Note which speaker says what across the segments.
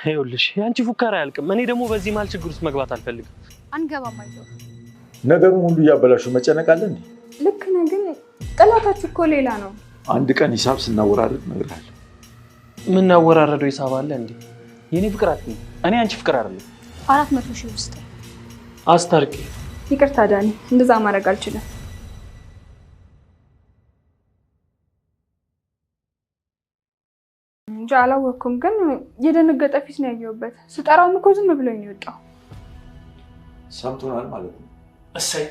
Speaker 1: ይኸውልሽ የአንቺ ፉከራ አያልቅም። እኔ ደግሞ በዚህ መሀል ችግር ውስጥ መግባት አልፈልግም።
Speaker 2: አንገባም። አይዞህ።
Speaker 3: ነገሩን ሁሉ እያበላሹ መጨነቅ አለ እንዴ?
Speaker 2: ልክ ነህ፣ ግን ጠላታችሁ እኮ ሌላ ነው።
Speaker 3: አንድ ቀን ሂሳብ ስናወራርድ እነግርሃለሁ።
Speaker 1: የምናወራረደው ሂሳብ አለ እንዴ? የኔ ፍቅር አትይኝ። እኔ አንቺ ፍቅር አይደለም።
Speaker 2: 400,000 ውስጥ
Speaker 1: አስታርቂ።
Speaker 2: ይቅርታ ዳኒ፣ እንደዛ ማድረግ አልችልም። እንጃ አላወቅኩም፣ ግን የደነገጠ ፊት ነው ያየሁበት። ስጠራውም እኮ ዝም ብሎኝ ነው የወጣው።
Speaker 3: ሰምቶናል ማለት ነው።
Speaker 4: እሰይ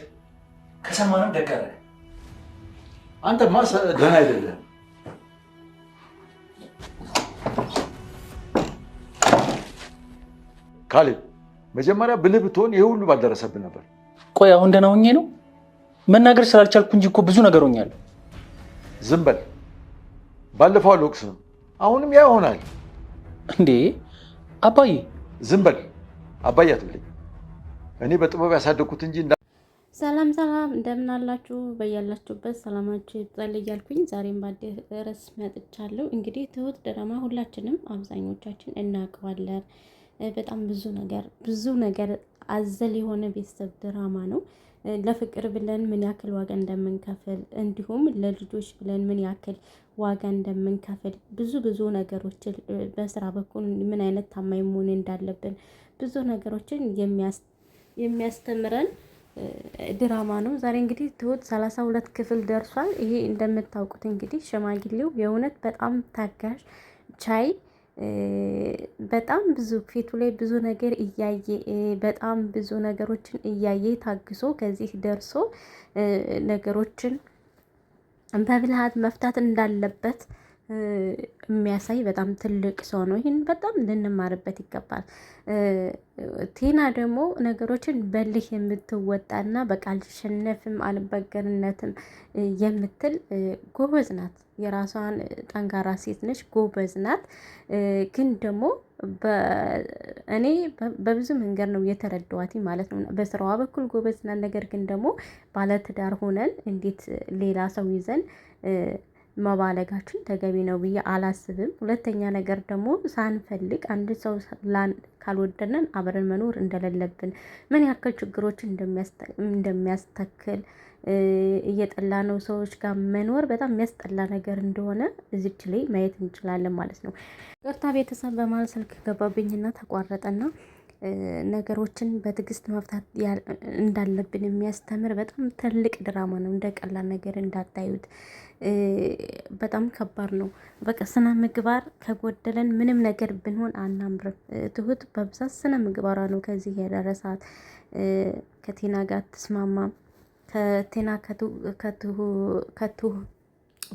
Speaker 4: ከሰማንም ደግ አደረገ።
Speaker 3: አንተማ ደህና አይደለም። ካሌብ፣ መጀመሪያ ብልህ ብትሆን ይሄ ሁሉ ባልደረሰብን ነበር።
Speaker 4: ቆይ አሁን ደህና ሆኜ ነው መናገር ስላልቻልኩ እንጂ እኮ ብዙ ነገር ሆኛለሁ።
Speaker 3: ዝም በል። ባለፈው አልወቅስም፣ አሁንም ያ ይሆናል።
Speaker 4: እንዴ አባዬ፣
Speaker 3: ዝም በል አባዬ አትበለኝ። እኔ በጥበብ ያሳደግኩት እንጂ
Speaker 5: ሰላም ሰላም፣ እንደምን አላችሁ? በያላችሁበት ሰላማችሁ ይብዛል እያልኩኝ ዛሬም በአዲስ ርዕስ መጥቻለሁ። እንግዲህ ትሁት ድራማ ሁላችንም አብዛኞቻችን እናውቀዋለን። በጣም ብዙ ነገር ብዙ ነገር አዘል የሆነ ቤተሰብ ድራማ ነው። ለፍቅር ብለን ምን ያክል ዋጋ እንደምንከፍል እንዲሁም ለልጆች ብለን ምን ያክል ዋጋ እንደምንከፍል ብዙ ብዙ ነገሮችን በስራ በኩል ምን አይነት ታማኝ መሆን እንዳለብን ብዙ ነገሮችን የሚያስተምረን ድራማ ነው። ዛሬ እንግዲህ ትሁት 32 ክፍል ደርሷል። ይሄ እንደምታውቁት እንግዲህ ሽማግሌው የእውነት በጣም ታጋሽ ቻይ በጣም ብዙ ፊቱ ላይ ብዙ ነገር እያየ በጣም ብዙ ነገሮችን እያየ ታግሶ ከዚህ ደርሶ ነገሮችን በብልሃት መፍታት እንዳለበት የሚያሳይ በጣም ትልቅ ሰው ነው። ይህን በጣም ልንማርበት ይገባል። ቴና ደግሞ ነገሮችን በልህ የምትወጣና በቃ አልሸነፍም አልበገርነትም የምትል ጎበዝ ናት። የራሷን ጠንካራ ሴት ነች፣ ጎበዝ ናት። ግን ደግሞ እኔ በብዙ መንገድ ነው የተረዳኋት ማለት ነው። በስራዋ በኩል ጎበዝ ናት። ነገር ግን ደግሞ ባለትዳር ሆነን እንዴት ሌላ ሰው ይዘን መባለጋችን ተገቢ ነው ብዬ አላስብም። ሁለተኛ ነገር ደግሞ ሳንፈልግ አንድ ሰው ካልወደነን አብረን መኖር እንደሌለብን ምን ያክል ችግሮችን እንደሚያስተክል እየጠላነው ሰዎች ጋር መኖር በጣም የሚያስጠላ ነገር እንደሆነ እዚች ላይ ማየት እንችላለን ማለት ነው። ቅርታ ቤተሰብ በመሀል ስልክ ገባብኝና ተቋረጠና ነገሮችን በትዕግስት መፍታት እንዳለብን የሚያስተምር በጣም ትልቅ ድራማ ነው። እንደ ቀላል ነገር እንዳታዩት፣ በጣም ከባድ ነው። በቃ ስነ ምግባር ከጎደለን ምንም ነገር ብንሆን አናምርም። ትሁት በብዛት ስነ ምግባሯ ነው ከዚህ የደረሳት። ከቴና ጋር አትስማማም። ከቴና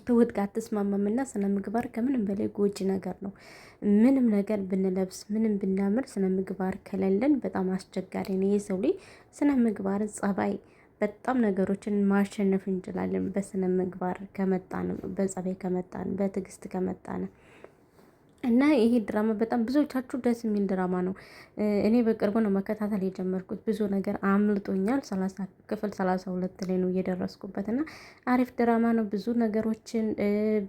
Speaker 5: ትሁት ጋር አትስማማም እና ስነ ምግባር ከምንም በላይ ጎጂ ነገር ነው። ምንም ነገር ብንለብስ ምንም ብናምር ስነ ምግባር ከሌለን በጣም አስቸጋሪ ነው። የሰው ልጅ ስነ ምግባር፣ ጸባይ በጣም ነገሮችን ማሸነፍ እንችላለን። በስነ ምግባር ከመጣን፣ በጸባይ ከመጣን፣ በትዕግስት ከመጣን እና ይሄ ድራማ በጣም ብዙዎቻችሁ ደስ የሚል ድራማ ነው። እኔ በቅርቡ ነው መከታተል የጀመርኩት። ብዙ ነገር አምልጦኛል። ክፍል 32 ላይ ነው እየደረስኩበት እና አሪፍ ድራማ ነው። ብዙ ነገሮችን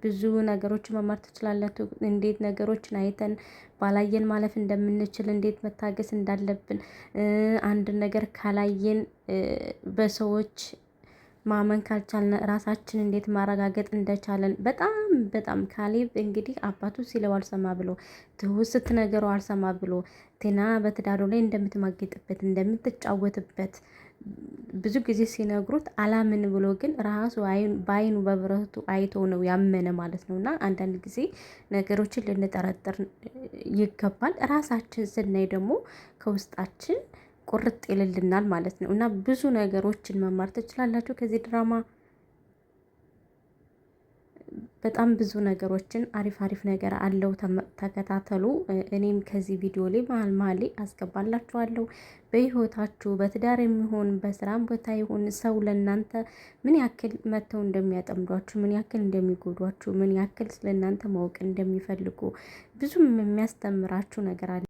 Speaker 5: ብዙ ነገሮችን መማር ትችላላችሁ። እንዴት ነገሮችን አይተን ባላየን ማለፍ እንደምንችል፣ እንዴት መታገስ እንዳለብን፣ አንድ ነገር ካላየን በሰዎች ማመን ካልቻልን ራሳችን እንዴት ማረጋገጥ እንደቻለን በጣም በጣም ካሌብ እንግዲህ አባቱ ሲለው አልሰማ ብሎ ትሁት ስትነገረው አልሰማ ብሎ ቴና በትዳሩ ላይ እንደምትማግጥበት እንደምትጫወትበት ብዙ ጊዜ ሲነግሩት አላምን ብሎ ግን ራሱ በአይኑ በብረቱ አይቶ ነው ያመነ ማለት ነው። እና አንዳንድ ጊዜ ነገሮችን ልንጠረጥር ይገባል። ራሳችን ስናይ ደግሞ ከውስጣችን ቁርጥ ይልልናል ማለት ነው። እና ብዙ ነገሮችን መማር ትችላላችሁ ከዚህ ድራማ። በጣም ብዙ ነገሮችን አሪፍ አሪፍ ነገር አለው። ተከታተሉ። እኔም ከዚህ ቪዲዮ ላይ መሀል መሀል ላይ አስገባላችኋለሁ። በህይወታችሁ በትዳር የሚሆን በስራም ቦታ ይሁን ሰው ለእናንተ ምን ያክል መጥተው እንደሚያጠምዷችሁ፣ ምን ያክል እንደሚጎዷችሁ፣ ምን ያክል ስለእናንተ ማወቅ እንደሚፈልጉ ብዙም የሚያስተምራችሁ ነገር አለ።